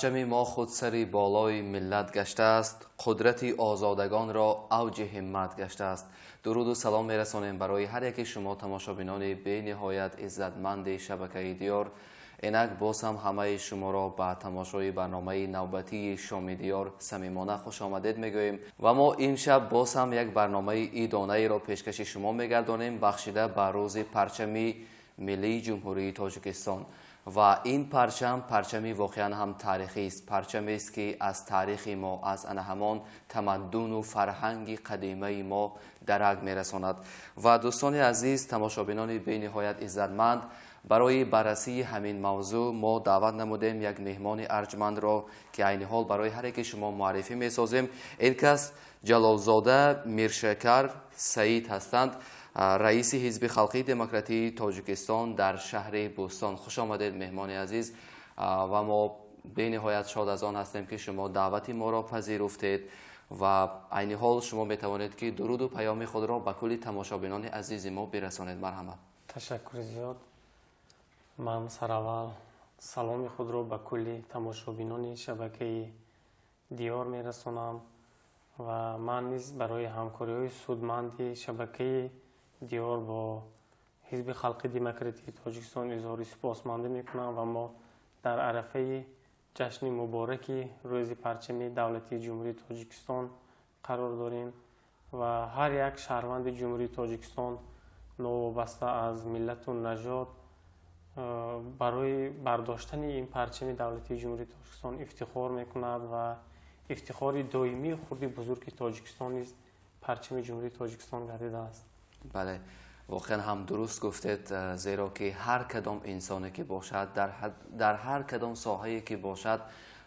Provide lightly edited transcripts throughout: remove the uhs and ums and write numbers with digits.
Парчами мо худ сари болои миллат гаштааст, қудрати озодагонро авҷи ҳиммат гаштааст. Дуруду салом мерасонем барои ҳар яки шумо, тамошобинони бениҳоят иззатманди шабакаи Диёр. Инак боз ҳам ҳамаи шуморо ба тамошои барномаи навбатии Шоми Диёр самимона хушомадед мегӯем ва мо имшаб боз ҳам як барномаи идонаеро пешкаши шумо мегардонем, бахшида ба рӯзи парчами миллии Ҷумҳурии Тоҷикистон. Ва ин парчам парчами воқеан ҳам таърихист, парчамест, ки аз таърихи мо, аз ана ҳамон тамаддуну фарҳанги қадимаи мо дарак мерасонад. Ва дӯстони азиз, тамошобинони бениҳоят иззатманд, барои баррасии ҳамин мавзӯъ мо даъват намудем як меҳмони арҷмандро, ки айни ҳол барои ҳар яки шумо муаррифӣ месозем. Ин кас Ҷалолзода Миршакар Саид ҳастанд, раиси Ҳизби халқии демократии Тоҷикистон дар шаҳри Бӯстон. Хуш омадед, меҳмони азиз, ва мо бениҳоят шод аз он ҳастем, ки шумо даъвати моро пазируфтед ва айни ҳол шумо метавонед, ки дуруду паёми худро ба кулли тамошобинони азизи мо бирасонед. Марҳамат. Ташаккури зиёд. Ман сараввал саломи худро ба кулли тамошобинони шабакаи Диёр мерасонам ва ман низ барои ҳамкориҳои судманди шабакаи Диёр бо Ҳизби халқи демократии Тоҷикистон изҳори сипосмандӣ мекунам. Ва мо дар арафаи ҷашни мубораки рӯзи парчами давлатии Ҷумҳурии Тоҷикистон қарор дорем ва ҳар як шаҳрванди Ҷумҳурии Тоҷикистон, новобаста аз миллату нажод, барои бардоштани ин парчами давлатии Ҷумҳурии Тоҷикистон ифтихор мекунад ва ифтихори доимии хурди бузурги Тоҷикистон низ парчами Ҷумҳурии Тоҷикистон гардидааст. Бале, воқеан ҳам дуруст гуфтед, зеро ки ҳар кадом инсоне ки бошад, дар ҳар кадом соҳае ки бошад,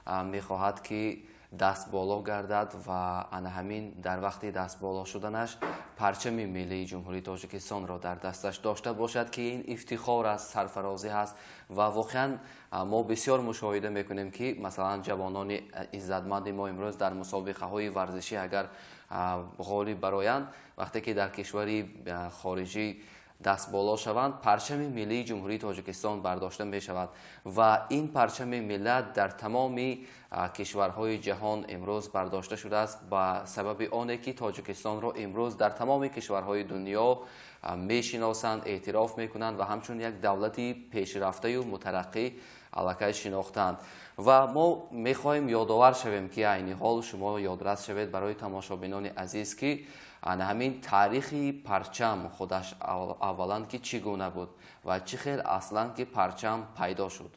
мехоҳад, ки даст боло гардад ва ана ҳамин дар вақти даст боло шуданаш парчами миллии Ҷумҳурии Тоҷикистонро дар дасташ дошта бошад, ки ин ифтихор аст, сарфарозӣ ҳаст. Ва воқеан мо бисёр мушоҳида мекунем, ки масалан ҷавонони иззатманди мо имрӯз дар мусобиқаҳои варзишӣ агар ғолиб бароянд, вақте ки дар кишвари хориҷӣ даст боло шаванд, парчами миллии Ҷумҳурии Тоҷикистон бардошта мешавад. Ва ин парчами миллат дар тамоми кишварҳои ҷаҳон имрӯз бардошта шудааст, ба сабаби оне ки Тоҷикистонро имрӯз дар тамоми кишварҳои дунё мешиносанд, эътироф мекунанд ва ҳамчун як давлати пешрафтаю мутараққӣ аллакай шинохтаанд. Ва мо мехоҳем ёдовар шавем, ки айни ҳол шумо ёдрас шавед барои тамошобинони азиз, ки ана ҳамин таърихи парчам худаш аввалан ки чӣ гуна буд ва чӣ хел аслан ки парчам пайдо шуд.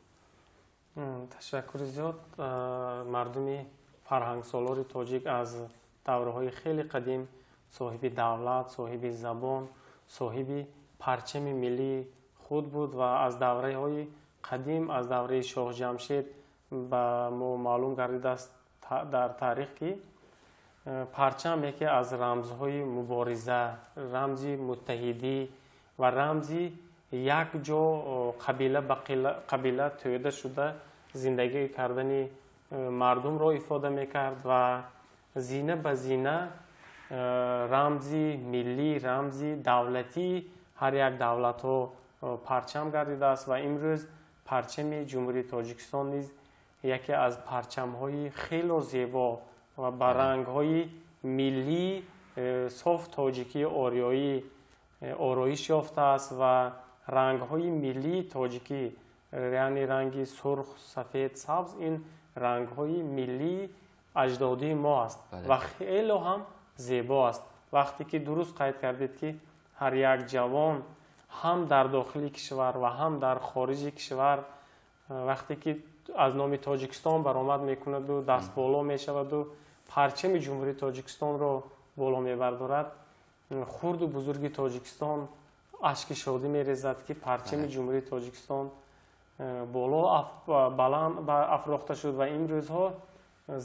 Ташаккури зиёд. Мардуми фарҳангсолори тоҷик аз давраҳои хеле қадим соҳиби давлат, соҳиби забон, соҳиби парчами миллии худ буд ва аз давраҳои қадим, аз давраи Шоҳ Ҷамшед ба мо маълум гардидааст дар таърих, ки парчам яке аз рамзҳои мубориза, рамзи муттаҳидӣ ва рамзи як ҷо қабила ба қабила тӯда шуда зиндагӣ кардани мардумро ифода мекард ва зина ба зина рамзи миллӣ, рамзи давлатии ҳар як давлатҳо парчам гардидааст. Ва имрӯз парчами Ҷумҳурии Тоҷикистон низ яке аз парчамҳои хело зебо ва ба рангҳои миллии соф тоҷикии ориёӣ ороиш ёфтааст ва рангҳои миллии тоҷикӣ, яъне ранги сурх, сафед, сабз, ин рангҳои миллии аҷдодии мо аст ва хело ҳам зебо аст. Вақте ки дуруст қайд кардед, ки ҳар як ҷавон ҳам дар дохили кишвар ва ҳам дар хориҷи кишвар вақте ки аз номи Тоҷикистон баромад мекунаду дастболо мешаваду парчами Ҷумҳурии Тоҷикистонро боло мебардорад, хурду бузурги Тоҷикистон ашки шодӣ мерезад, ки парчами Ҷумҳурии Тоҷикистон боло баланд афрохта шуд. Ва имрӯзҳо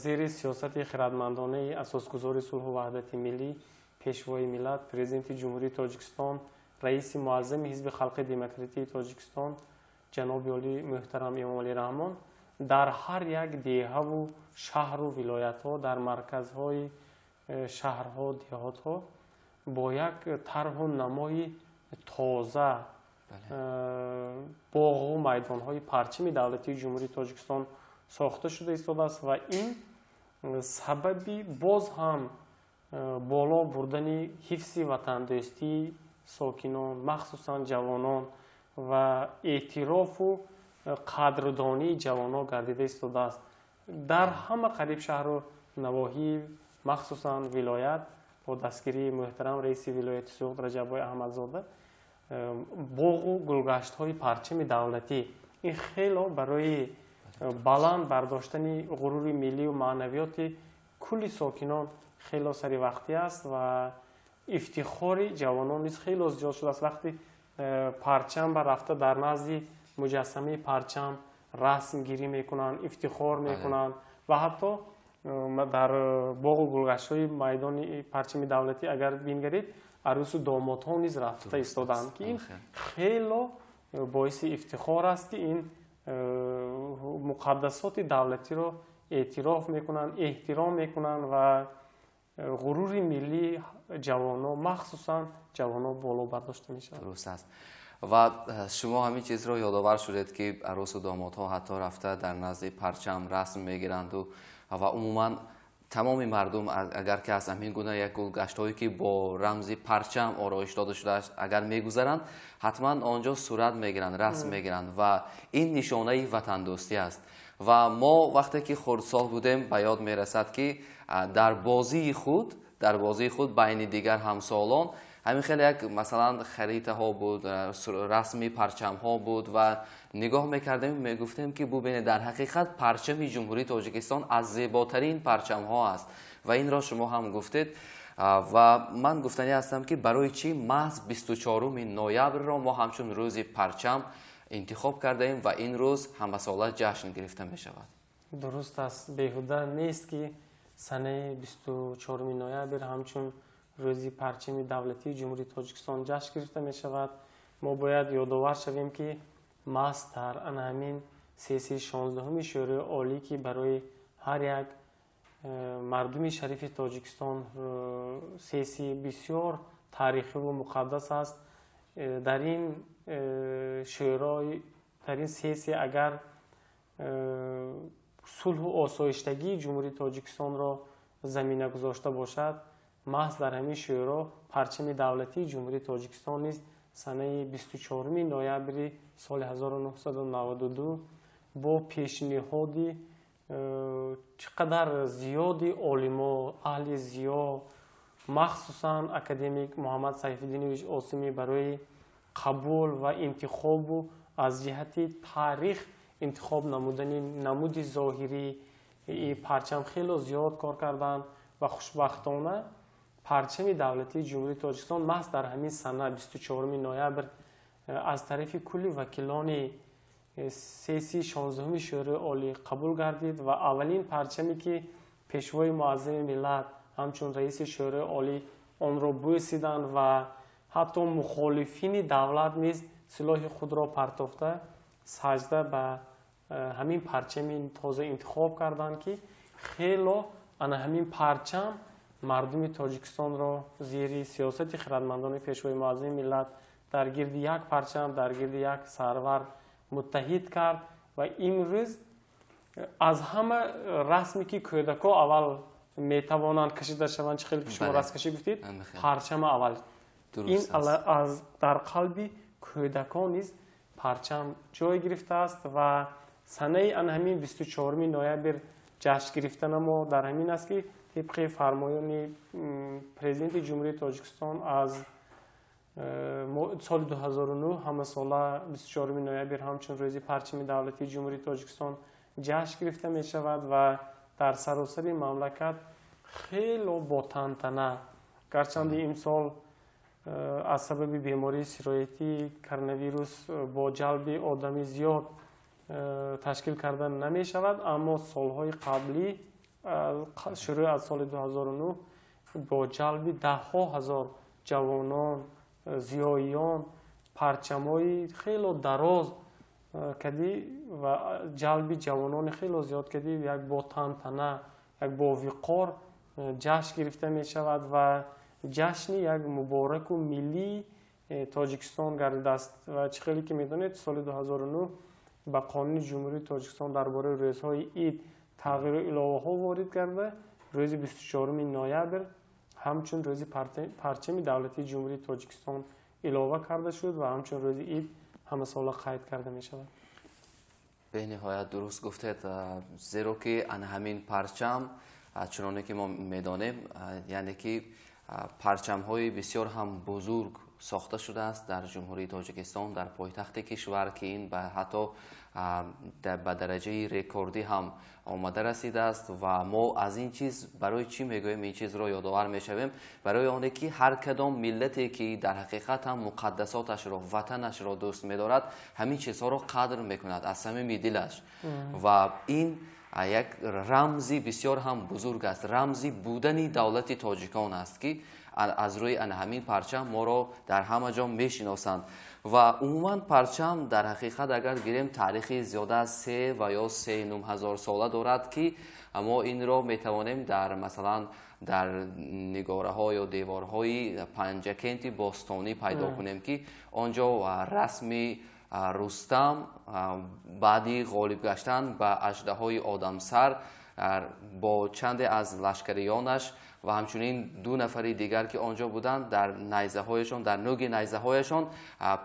зери сиёсати хирадмандонаи асосгузори сулҳу ваҳдати миллӣ, Пешвои миллат, Президенти Ҷумҳурии Тоҷикистон, раиси муаззами Ҳизби халқи демократии Тоҷикистон ҷаноби олӣ муҳтарам Эмомалӣ Раҳмон дар ҳар як деҳаву шаҳру вилоятҳо, дар марказҳои шаҳрҳо, деҳотҳо бо як тарҳу намои тоза боғу майдонҳои парчами давлатии Ҷумҳурии Тоҷикистон сохта шуда истодааст ва ин сабаби боз ҳам боло бурдани ҳифзи ватандӯстии сокинон, махсусан ҷавонон, ва эътирофу қадрдонии ҷавонон гардида истодааст. Дар ҳама қариб шаҳру навоҳии, махсусан вилоят, бо дастгирии муҳтарам раиси вилояти Суғд Раҷаббой Аҳмадзода боғу гулгаштҳои парчами давлатӣ, ин хело барои баланд бардоштани ғурури миллию маънавиёти кулли сокинон хело саривақтӣ аст ва ифтихори ҷавонон низ хело зиёд шудааст. Вақти парчам ба рафта дар назди муҷассамаи парчам расмгирӣ мекунанд, ифтихор мекунанд ва ҳатто дар боғу гулгаштҳои майдони парчами давлатӣ агар бингаред, арӯсу домодҳо низ рафта истодаанд, ки ин хело боиси ифтихор аст, ки ин муқаддасоти давлатиро эътироф мекунанд, эҳтиром мекунанд ва ғурури миллии ҷавонон, махсусан ҷавонон, боло бардошта мешавад. Дуруст аст. Ва шумо ҳамин чизро ёдовар шудед, ки арӯсу домодҳо ҳатто рафта дар назди парчам расм мегиранду ва умуман тамоми мардум агар ки аз ҳамин гуна як гулгаштҳое, ки бо рамзи парчам ороиш дода шудааст, агар мегузаранд, ҳатман он ҷо сурат мегиранд, расм мегиранд ва ин нишонаи ватандӯстӣ аст. Ва мо вақте ки хурдсол будем, ба ёд мерасад, ки дар бозии худ байни дигар ҳамсолон ҳамин хеле як, масалан, харитаҳо буд, расми парчамҳо буд ва нигоҳ мекардем, мегуфтем, ки бубинед, дар ҳақиқат парчами Ҷумҳурии Тоҷикистон аз зеботарин парчамҳо аст. Ва инро шумо ҳам гуфтед. Ва ман гуфтанӣ ҳастам, ки барои чӣ маҳз 24 ноябрро мо ҳамчун рӯзи парчам интихоб кардаем ва ин рӯз ҳамасола ҷашн гирифта мешавад? Дуруст аст, беҳуда нест, ки санаи 24 ноябр ҳамчун рӯзи парчами давлатии Ҷумҳурии Тоҷикистон ҷашн гирифта мешавад. Мо бояд ёдовар шавем, ки маҳз дар ана ҳамин сессияи 16-уми Шӯрои Олӣ, ки барои ҳар як мардуми шарифи Тоҷикистон сессияи бисёр таърихиву муқаддас аст, дар ин шӯрои, дар ин сессия агар сулҳу осоиштагии Ҷумҳурии Тоҷикистонро замина гузошта бошад, маҳз дар ҳамин шӯро парчами давлатии Ҷумҳурии Тоҷикистон низ санаи 24 ноябри соли 1992 бо пешниҳоди чӣ қадар зиёди олимо, аҳли зиё, махсусан академик Муҳаммад Сайфиддинович Осимӣ, барои қабул ва интихобу аз ҷиҳати таърих интихоб намудани намуди зоҳирии парчам хело зиёд кор карданд ва хушбахтона парчами давлатии Ҷумҳурии Тоҷикистон маҳз дар ҳамин сана, 24 ноябр, аз тарафи кулли вакилони сессияи 16-уми Шӯрои Олӣ қабул гардид. Ва аввалин парчаме, ки Пешвои муаззами миллат ҳамчун раиси Шӯрои Олӣ онро бӯсиданд ва ҳатто мухолифини давлат низ силоҳи худро партофта, саҷда ба ҳамин парчами тоза интихоб карданд, ки хело ана ҳамин парчам мардуми Тоҷикистонро зери сиёсати хирадмандони Пешвои муаззами миллат дар гирди як парчам, дар гирди як сарвар муттаҳид кард. Ва имрӯз аз ҳама расме, ки кӯдако аввал метавонанд кашида шаванд, чӣ хеле ки шумо расмкашӣ гуфтед, парчама аввал ин дар қалби кӯдакон низ парчам ҷой гирифтааст. Ва санаи ана ҳамин 24 ноябр ҷашн гирифтана мо дар ҳамин аст, ки тибқи фармоёни Президенти Ҷумҳурии Тоҷикистон аз соли 2009 ҳамасола 24 ноябр ҳамчун рӯзи парчами давлатии Ҷумҳурии Тоҷикистон ҷашн гирифта мешавад ва дар саросари мамлакат хело ботантана, гарчанде имсол аз сабаби бемории сироятии коронавирус бо ҷалби одами зиёд ташкил карда намешавад, аммо солҳои қаблӣ, шурӯъ аз соли 2009, бо ҷалби даҳҳо ҳазор ҷавонон, зиёиён, парчамҳои хело дароз кардӣ ва ҷалби ҷавонони хело зиёд кардӣ, як бо тантана, як бо виқор ҷашн гирифта мешавад ва ҷашни як мубораку миллии Тоҷикистон гардидааст. Ва чӣ хеле ки медонед, соли 2009 Ба Қонуни Ҷумҳурии Тоҷикистон дар бораи рӯзҳои ид тағйиру иловаҳо ворид карда, рӯзи 24 ноябр ҳамчун рӯзи парчами давлатии Ҷумҳурии Тоҷикистон илова карда шуд ва ҳамчун рӯзи ид ҳамасола қайд карда мешавад. Бениҳоят дуруст гуфтед, зеро ки ана ҳамин парчам, чуноне ки мо медонем, яъне ки парчамҳои бисёр ҳам бузург сохта шудааст дар Ҷумҳурии Тоҷикистон, дар пойтахти кишвар, ки ин ҳатто ба дараҷаи рекордӣ ҳам омада расидааст. Ва мо аз ин чиз барои чӣ мегӯем, ин чизро ёдовар мешавем? Барои оне ки ҳар кадом миллате, ки дар ҳақиқат ҳам муқаддасоташро, ватанашро дӯст медорад, ҳамин чизҳоро қадр мекунад аз самими дилаш. Ва ин як рамзи бисёр ҳам бузург аст, рамзи будани давлати тоҷикон аст, ки аз рӯи ана ҳамин парчам моро дар ҳама ҷо мешиносанд. Ва умуман парчам дар ҳақиқат, агар гирем, таърихи зиёда аз 3 ва ё 3,5 ҳазор сола дорад, ки мо инро метавонем дар, масалан, дар нигораҳо ё деворҳои Панҷакенти бостонӣ пайдо кунем, ки он ҷо расми Рустам баъди ғолиб гаштан ба аждаҳои одамсар бо чанде аз лашкариёнаш ва ҳамчунин ду нафари дигар, ки он ҷо буданд, дар найзаҳояшон, дар нӯги найзаҳояшон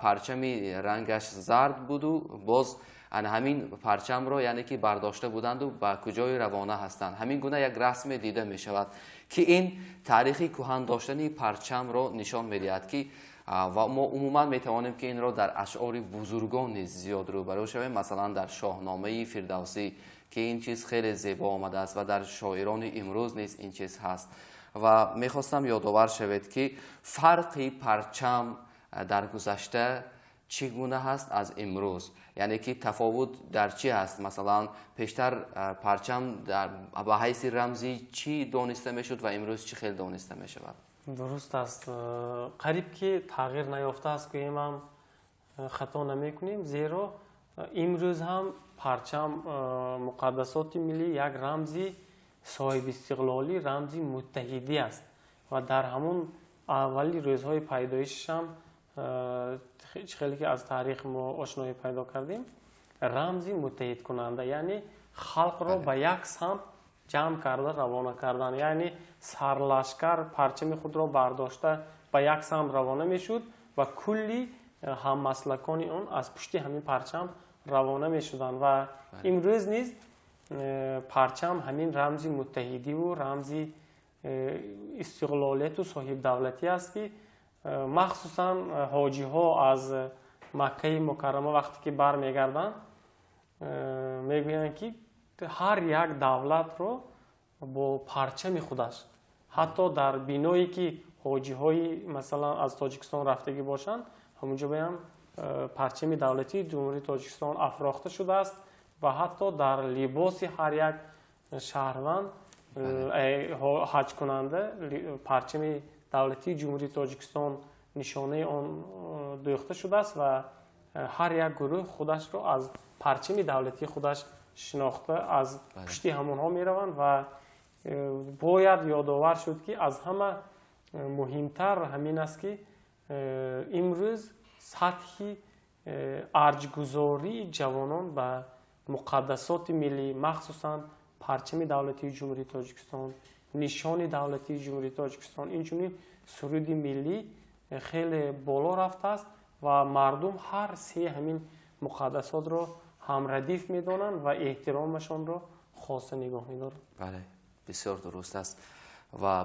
парчами рангаш зард буду боз ана ҳамин парчамро, яъне ки, бардошта буданду ба куҷои равона ҳастанд. Ҳамин гуна як расме дида мешавад, ки ин таърихи кӯҳан доштани парчамро нишон медиҳад, ки ва мо умуман метавонем, ки инро дар ашъори бузургон низ зиёд рӯбарӯ шавем. Масалан, дар Шоҳномаи Фирдавсӣ, ки ин чиз хеле зебо омадааст, ва дар шоирони имрӯз низ ин чиз ҳаст. Ва мехостам ёдовар шавед, ки фарқи парчам дар гузашта чӣ гуна ҳаст аз имрӯз, яъне ки тафовут дар чӣ ҳаст? Масалан, пештар парчам ба ҳайси рамзи чӣ дониста мешуд ва имрӯз чӣ хел дониста мешавад? Дуруст аст, қариб ки тағйир наёфтааст гӯем ҳам хато намекунем, зеро имрӯз ҳам парчам, муқаддасоти миллӣ, як рамзи соҳибистиқлолӣ, рамзи муттаҳидӣ аст. Ва дар ҳамун аввали рӯзҳои пайдоишашам, чӣ хеле ки аз таърих мо ошноӣ пайдо кардем, рамзи муттаҳидкунанда, яъне халқро ба як самт ҷамъ карда равона кардан, яъне сарлашкар парчами худро бардошта ба як самт равона мешуд ва кулли ҳаммаслакони он аз пушти ҳамин парчам равона мешуданд. Ва имрӯз низ парчам ҳамин рамзи муттаҳидиву рамзи истиқлолияту соҳибдавлатӣ аст, ки махсусан ҳоҷиҳо аз Маккаи Мукаррама вақте ки бармегарданд, мегӯянд, ки ҳар як давлатро бо парчами худаш, ҳатто дар биное ки ҳоҷиҳои, масалан, аз Тоҷикистон рафтагӣ бошанд, ҳамунҷо баям парчами давлатии Ҷумҳурии Тоҷикистон афрохта шудааст ва ҳатто дар либоси ҳар як шаҳрванд, ҳаҷкунанда, парчами давлатии Ҷумҳурии Тоҷикистон нишонаи он дӯхта шудааст ва ҳар як гурӯҳ худашро аз парчами давлатии худаш шинохта, аз пушти ҳамонҳо мераванд. Ва бояд ёдовар шуд, ки аз ҳама муҳимтар ҳамин аст, ки имрӯз сатҳи арҷгузории ҷавонон ба муқаддасоти миллӣ, махсусан парчами давлатии Ҷумҳурии Тоҷикистон, нишони давлатии Ҷумҳурии Тоҷикистон, инчунин суруди миллӣ хеле боло рафтааст ва мардум ҳар се ҳамин муқаддасотро ҳамрадиф медонанд ва эҳтиромашонро хоса нигоҳ медоранд. Бале, бисёр дуруст аст. Ва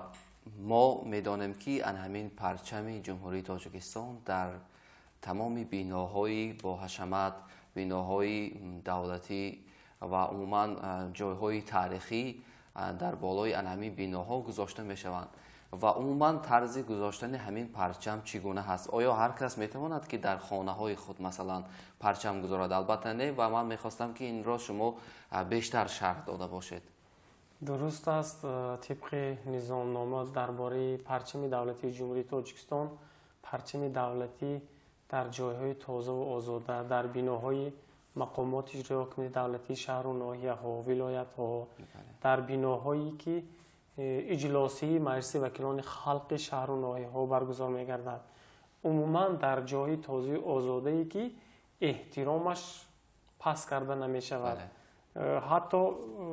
мо медонем, ки ан ҳамин парчами Ҷумҳурии Тоҷикистон дар тамоми биноҳои боҳашамат, биноҳои давлатӣ ва умуман ҷойҳои таърихӣ, дар болои ан ҳамин биноҳо гузошта мешаванд. Ва умуман тарзи гузоштани ҳамин парчам чӣ гуна ҳаст? Оё ҳар кас метавонад, ки дар хонаҳои худ, масалан, парчам гузорад? Албатта не. Ва ман мехостам, ки инро шумо бештар шарҳ дода бошед. Дуруст аст, тибқи низомнома дар бораи парчами давлатии Ҷумҳурии Тоҷикистон, парчами давлатӣ дар ҷойҳои тозаву озода, дар биноҳои мақомоти иҷрои ҳокимияти давлатии шаҳру ноҳияҳо, вилоятҳо, дар биноҳое ки иҷлосии Маҷлиси вакилони халқи шаҳру ноҳияҳо баргузор мегардад, умуман дар ҷои тозаи озодае, ки эҳтиромаш Паст карда намешавад. Ҳатто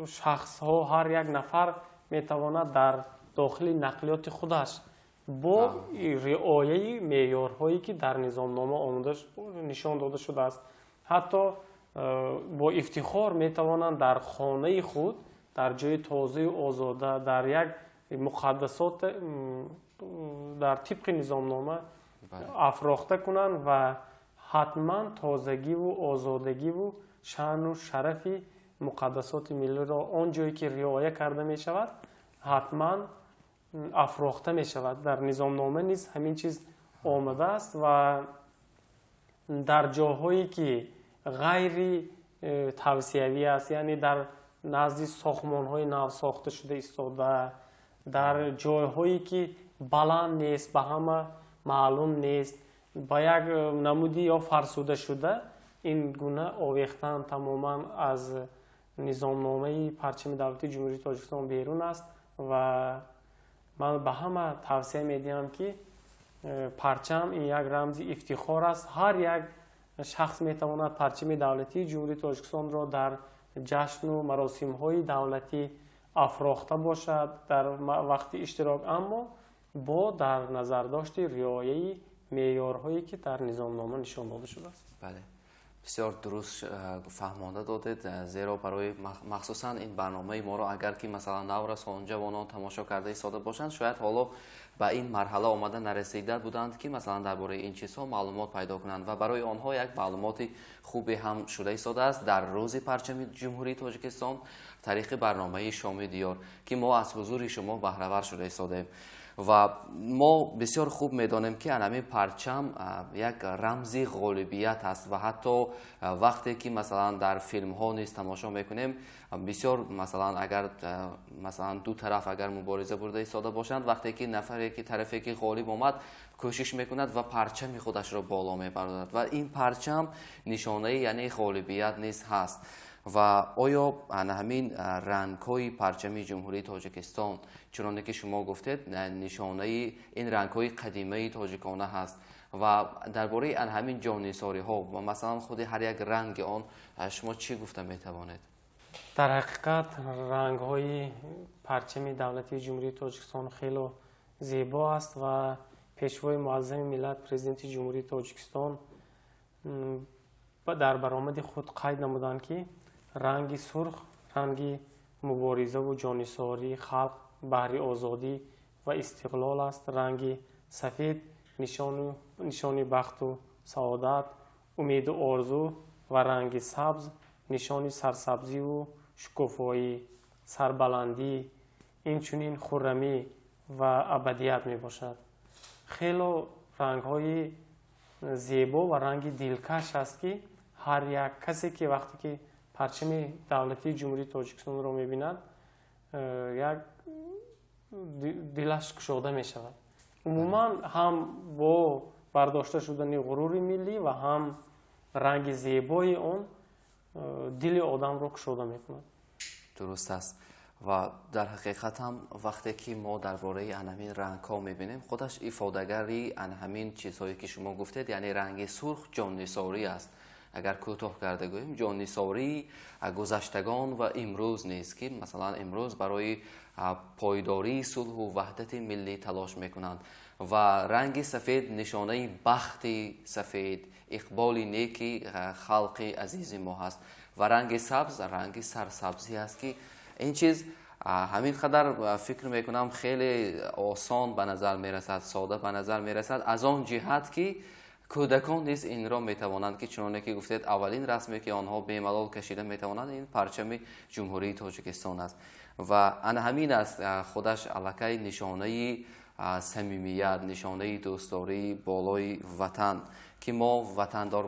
шахсҳо, ҳар як нафар метавонад дар дохили нақлиёти худаш бо риояи меъёрҳое, ки дар низомнома омода нишон дода шудааст, ҳатто бо ифтихор метавонанд дар хонаи худ, дар ҷои тозаю озода, дар як муқаддасот, дар тибқи низомнома афрохта кунанд ва ҳатман тозагиву озодагиву шаъну шарафи муқаддасоти миллиро он ҷое, ки риоя карда мешавад, ҳатман афрохта мешавад. Дар низомнома низ ҳамин чиз омадааст ва дар ҷоҳое, ки ғайри тавсиявӣ аст, яъне дар назди сохтмонҳои нав сохта шуда истода, дар ҷойҳое, ки баланд нест, ба ҳама маълум нест, ба як намуди ё фарсуда шуда, ин гуна овехтан тамоман аз низомномаи парчами давлатии Ҷумҳурии Тоҷикистон берун аст. Ва ман ба ҳама тавсия медиҳам, ки парчам ин як рамзи ифтихор аст. Ҳар як шахс метавонад парчами давлатии Ҷумҳурии Тоҷикистонро дар ҷашну маросимҳои давлатӣ афрохта бошад дар вақти иштирок, аммо бо дар назардошти риояи меъёрҳое, ки дар низомнома нишон дода шудааст. Бале, бисёр дуруст фаҳмонда додед, зеро барои махсусан ин барномаи моро агар ки масалан наврасон, ҷавонон тамошо карда истода бошанд, шояд ҳоло ба ин марҳала омада нарасида буданд, ки масалан дар бораи ин чизҳо маълумот пайдо кунанд, ва барои онҳо як маълумоти хубе ҳам шуда истодааст дар рӯзи парчами Ҷумҳурии Тоҷикистон тариқи барномаи «Шоми диёр», ки мо аз ҳузури шумо баҳравар шуда истодаем. Ва мо бисёр хуб медонем, ки анамин парчам як рамзи ғолибият аст ва ҳатто вақте ки масалан дар филмҳо низ тамошо мекунем, бисёр масалан агар масалан ду тараф агар мубориза бурда истода бошанд, вақте ки нафаре ки тарафе ки ғолиб омад, кӯшиш мекунад ва парчами худашро боло мебарад ва ин парчам нишонаи яъне ғолибият низ ҳаст. Ва оё ана ҳамин рангҳои парчами Ҷумҳурии Тоҷикистон, чуноне ки шумо гуфтед, нишонаи ин рангҳои қадимаи тоҷикона ҳаст, ва дар бораи ана ҳамин ҷоннисориҳо ва масалан худи ҳар як ранги он шумо чӣ гуфта метавонед? Дар ҳақиқат, рангҳои парчами давлатии Ҷумҳурии Тоҷикистон хело зебо аст ва Пешвои муаззами миллат, Президенти Ҷумҳурии Тоҷикистон дар баромади худ қайд намуданд, ки ранги сурх ранги муборизаву ҷоннисории халқ баҳри озодӣ ва истиқлол аст, ранги сафед нишони бахту саодат, умеду орзу ва ранги сабз нишони сарсабзиву шукуфоӣ, сарбаландӣ, инчунин хуррамӣ ва абадият мебошад. Хело рангҳои зебо ва ранги дилкаш аст, ки ҳар як касе, ки вақте ки парчами давлатии Ҷумҳурии Тоҷикистонро мебинад, як дилаш кушода мешавад. Умуман, ҳам бо бардошта шудани ғурури миллӣ ва ҳам ранги зебои он дили одамро кушода мекунад. Дуруст аст. Ва дар ҳақиқат ҳам вақте ки мо дар бораи анҳамин рангҳо мебинем, худаш ифодагари анҳамин чизҳое, ки шумо гуфтед, яъне ранги сурх ҷоннисорӣ аст. Агар кӯтоҳ карда гӯем, ҷоннисории гузаштагон ва имрӯз нест, ки масалан имрӯз барои пойдории сулҳу ваҳдати миллӣ талош мекунанд. Ва ранги сафед нишонаи бахти сафед, иқболи неки халқи азизи мо ҳаст ва ранги сабз ранги сарсабзӣ аст, ки ин чиз ҳамин қадар, фикр мекунам, хеле осон ба назар мерасад, сода ба назар мерасад, аз он ҷиҳат ки кӯдакон низ инро метавонанд, ки чуноне ки гуфтед, аввалин расме, ки онҳо бемалол кашида метавонанд, ин парчами Ҷумҳурии Тоҷикистон аст. Ва ана ҳамин аст худаш аллакай нишонаи самимият, нишонаи дӯстдории болои ватан, ки мо ватандор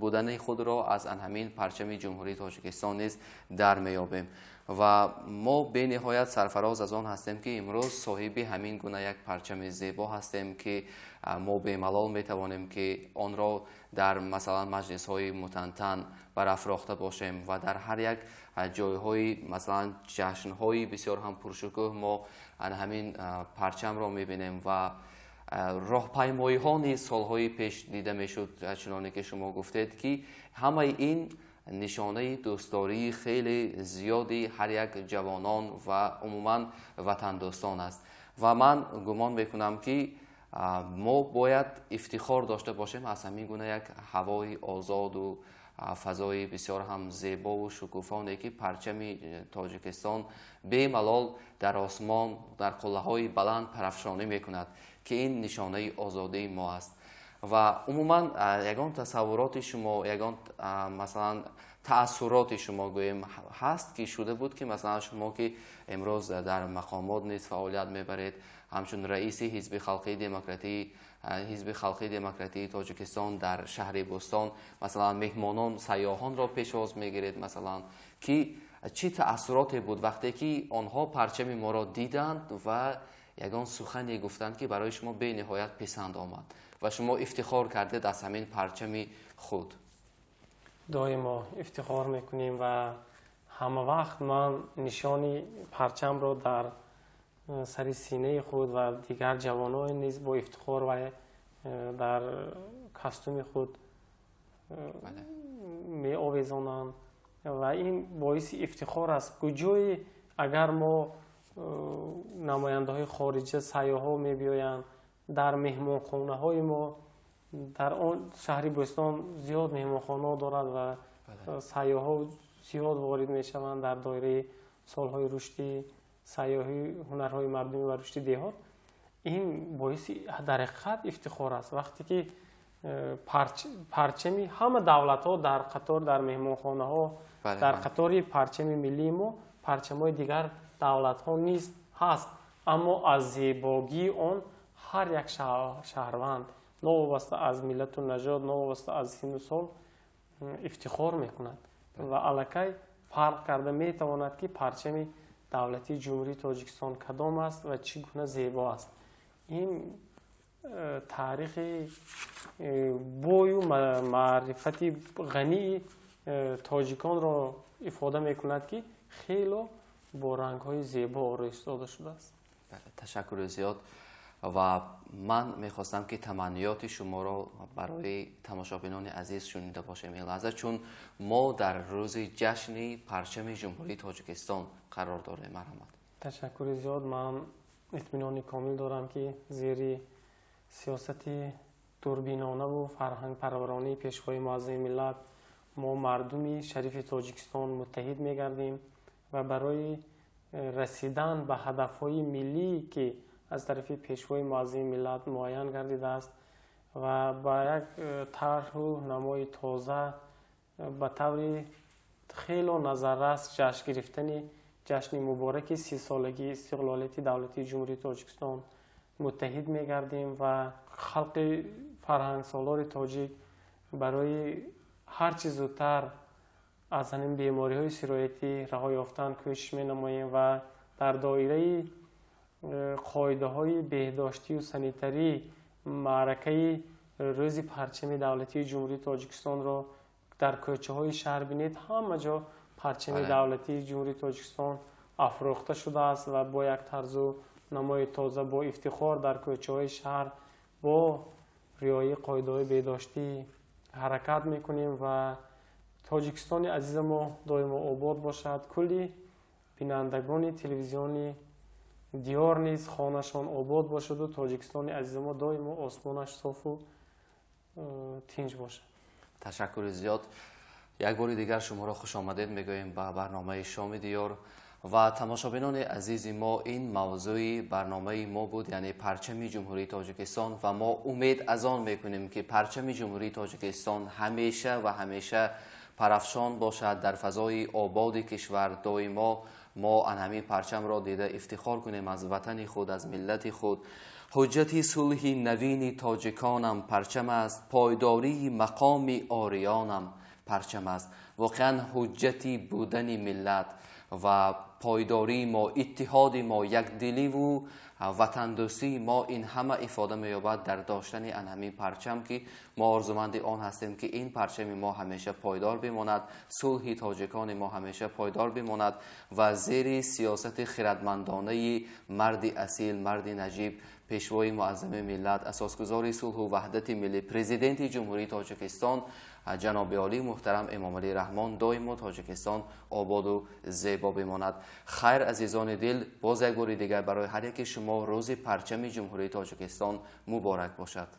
будани худро аз ан ҳамин парчами Ҷумҳурии Тоҷикистон низ дар меёбем. Ва мо бениҳоят сарфароз аз он ҳастем, ки имрӯз соҳиби ҳамин гуна як парчами зебо ҳастем, ки мо бемалол метавонем, ки онро дар масалан маҷлисҳои мутантан барафрохта бошем ва дар ҳар як ҷойҳои масалан ҷашнҳои бисёр ҳам пуршукӯҳ мо ҳамин парчамро мебинем. Ва роҳпаймоиҳо низ солҳои пеш дида мешуд, чуноне ки шумо гуфтед, ки ҳамаи ин Нишонаи дӯстдории хеле зиёди ҳар як ҷавонон ва умуман ватандӯстон аст. Ва ман гумон мекунам, ки мо бояд ифтихор дошта бошем аз ҳамин гуна як ҳавои озоду фазои бисёр ҳам зебову шукуфоне, ки парчами Тоҷикистон бемалол дар осмон, дар қуллаҳои баланд парафшонӣ мекунад, ки ин нишонаи озодии мо аст. Ва умуман ягон тасаввуроти шумо, ягон, масалан, таассуроти шумо, гӯем, ҳаст, ки шуда буд, ки масалан шумо, ки имрӯз дар мақомот низ фаъолият мебаред, ҳамчун раиси Ҳизби халқии демократии Тоҷикистон дар шаҳри Бӯстон, масалан, меҳмонон, сайёҳонро пешвоз мегиред, масалан, ки чӣ таассуроте буд, вақте ки онҳо парчами моро диданд ва ягон сухане гуфтанд, ки барои шумо бениҳоят писанд омад ва шумо ифтихор кардед аз ҳамин парчами худ? Доимо ифтихор мекунем ва ҳама вақт ман нишони парчамро дар сари синаи худ ва дигар ҷавононе низ бо ифтихор ва дар костюми худ меовезонанд ва ин боиси ифтихор аст. Куҷое агар мо намояндаҳои хориҷа, сайёҳҳо мебиёянд дар меҳмонхонаҳои мо, дар он шаҳри Бӯстон зиёд меҳмонхонаҳо дорад ва сайёҳҳо зиёд ворид мешаванд дар доираи солҳои рушди сайёҳӣ, ҳунарҳои мардумӣ ва рушди деҳот. Ин боиси дар ҳақиқат ифтихор аст, вақте ки парчами ҳама давлатҳо дар қатор дар меҳмонхонаҳо, дар қатори парчами миллии мо парчамҳои дигар давлатҳо низ ҳаст, аммо аз зебогии он ҳар як шаҳрванд, новобаста аз миллату нажод, новобаста аз синну сол, ифтихор мекунад ва аллакай фарқ карда метавонад, ки парчами давлатии Ҷумҳурии Тоҷикистон кадом аст ва чӣ гуна зебо аст. Ин таърихи бою маърифати ғании тоҷиконро ифода мекунад, ки хело бо рангҳои зебо ороиш дода шудааст. Ташаккури зиёд. Ва ман мехостам, ки таманниёти шуморо барои тамошобинони азиз шунида бошем ин лаҳза, чун мо дар рӯзи ҷашни парчами Ҷумҳурии Тоҷикистон қарор дорем. Марҳамат. Ташаккури зиёд. Ман итминони комил дорам, ки зери сиёсати дурбинонаву фарҳангпарваронии Пешвои муаззами миллат мо, мардуми шарифи Тоҷикистон, муттаҳид мегардем ва барои расидан ба ҳадафҳои миллие, ки аз тарафи Пешвои муаззами миллат муайян гардидааст, ва ба як тарҳу намои тоза, ба таври хело назаррас ҷашн гирифтани ҷашни мубораки 30-солагии истиқлолияти давлатии Ҷумҳурии Тоҷикистон муттаҳид мегардем ва халқи фарҳангсолори тоҷик барои ҳар чӣ зудтар аз ҳамин бемориҳои сироятӣ раҳо ёфтан кӯшиш менамоем ва дар доираи қоидаҳои беҳдоштию санитарӣ маъракаи рӯзи парчами давлатии Ҷумҳурии Тоҷикистонро дар кӯчаҳои шаҳр бинед, ҳама ҷо парчами давлатии Ҷумҳурии Тоҷикистон афрӯхта шудааст ва бо як тарзу намои тоза, бо ифтихор дар кӯчаҳои шаҳр бо риояи қоидаҳои беҳдоштӣ ҳаракат мекунем. Ва Тоҷикистони азиза мо доимо обод бошад. Кулли бинандагони телевизиони Диёр низ хонашон обод бошаду Тоҷикистони азиза мо доимо осмонаш софу тинҷ бошад. Ташаккури зиёд. Як бори дигар шуморо хушомадед мегӯем ба барномаи Шоми Диёр. Ва тамошобинони азизи мо, ин мавзӯи барномаи мо буд, яъне парчами Ҷумҳурии Тоҷикистон. Ва мо умед аз он мекунем, ки парчами Ҷумҳурии Тоҷикистон ҳамеша ва ҳамеша парафшон бошад дар фазои ободи кишвар. Доимо мо ан ҳамин парчамро дида ифтихор кунем аз ватани худ, аз миллати худ. Ҳуҷҷати сулҳи навини тоҷиконам парчам аст, пойдории мақоми ориёнам парчам аст. Воқеан, ҳуҷҷати будани миллат ва пойдории мо, иттиҳоди мо, якдиливу ватандӯстии мо, ин ҳама ифода меёбад дар доштани ан ҳамин парчам, ки мо орзуманди он ҳастем, ки ин парчами мо ҳамеша пойдор бимонад, сулҳи тоҷикони мо ҳамеша пойдор бимонад ва зери сиёсати хирадмандонаи марди асил, марди наҷиб, Пешвои муаззами миллат, асосгузори сулҳу ваҳдати миллӣ, Президенти Ҷумҳурии Тоҷикистон. Ҷаноби олӣ муҳтарам Эмомалӣ Раҳмон. Доимо Тоҷикистон ободу зебо бимонад. Хайр, азизони дил, боз як бори дигар барои ҳар яки шумо Рӯзи парчами Ҷумҳурии Тоҷикистон муборак бошад.